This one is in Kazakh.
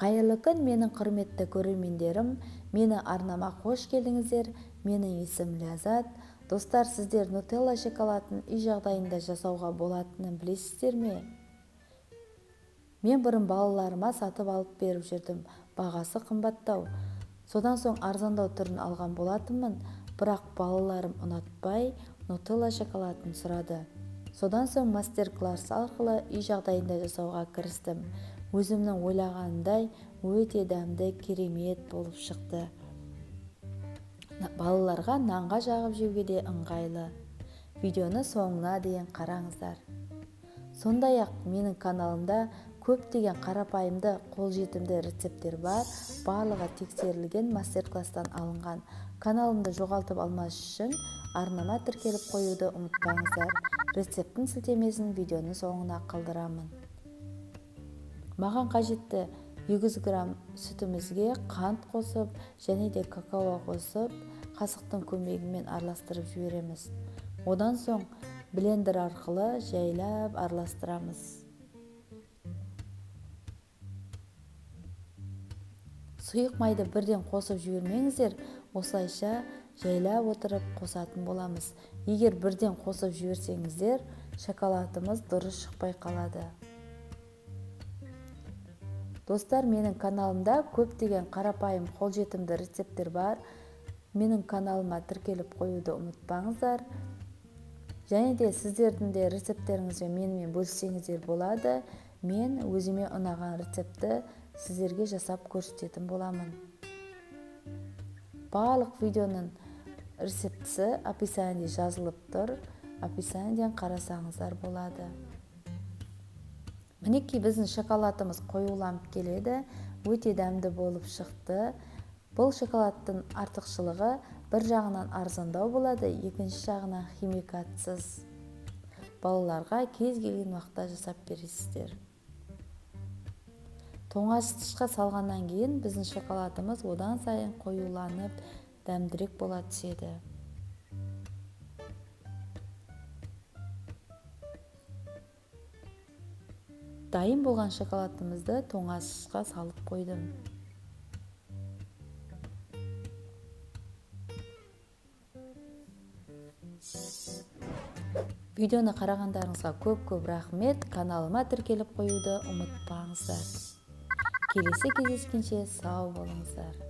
Қайырлы күн, менің құрметті көрермендерім. Мені арнама қош келдіңіздер. Менің есімім Ләззат. Достар, сіздер нутелла шоколадын үй жағдайында жасауға болатынын білесіздер ме? Мен бұрын балаларыма сатып алып беріп жүрдім. Бағасы қымбаттау. Содан соң арзандау түрін алған болатынмын, бірақ балаларым ұнатпай нутелла шоколадын сұрады. Содан соң мастер-класс арқылы үй жағдайында жасауға кірістім. Өзімнің ойлағанымдай өте дәмді, керемет болып шықты. Балаларға нанға жағып жеуге де ыңғайлы. Видеоны соңына дейін қараңыздар. Сондай-ақ менің каналымда көптеген қарапайымды, қолжетімді рецепттер бар, барлығы тексерілген мастер-класстан алынған. Каналымды жоғалтып алмас үшін арнама тіркеліп қоюды ұмытпаңыздар. Рецепттің сілтемесін видеоның соңына қалдырамын. Маған қажетті 200 грамм сүтімізге қант қосып, және де какао қосып, қасықтың көмегімен араластырып жібереміз. Одан соң блендер арқылы жайлап араластырамыз. Сұйық майды бірден қосып жібермеңіздер, осылайша жайлап отырып қосатын боламыз. Егер бірден қосып жіберсеңіздер, шоколадымыз дұрыс шықпай қалады. Достар, менің каналымда көптеген қарапайым қолжетімді рецепттер бар. Менің каналыма тіркеліп қоюды ұмытпаңыздар. Және де сіздердің де рецепттеріңізбен менімен бөліссеңіздер болады. Мен өзіме ұнаған рецептті сіздерге жасап көрсететін боламын. Барлық видеоның рецептісі описаниеде жазылып тұр. Описаниеден қарасаңыздар болады. Мінекей біздің шоколадымыз қоюланып келеді, өте дәмді болып шықты. Бұл шоколадтың артықшылығы бір жағынан арзандау болады, екінші жағынан химикатсыз. Балаларға кез келген уақытта жасап бересіздер. Тоңазытқышқа салғаннан кейін біздің шоколадымыз одан сайын қоюланып, дәмдірек бола түседі. Дайын болған шоколадымызды тоңазытқышқа салып қойдым. Видеоны қарағандарыңызға көп-көп рахмет. Каналыма тіркеліп қоюды ұмытпаңыздар. Келесі кездескенше сау болыңыздар.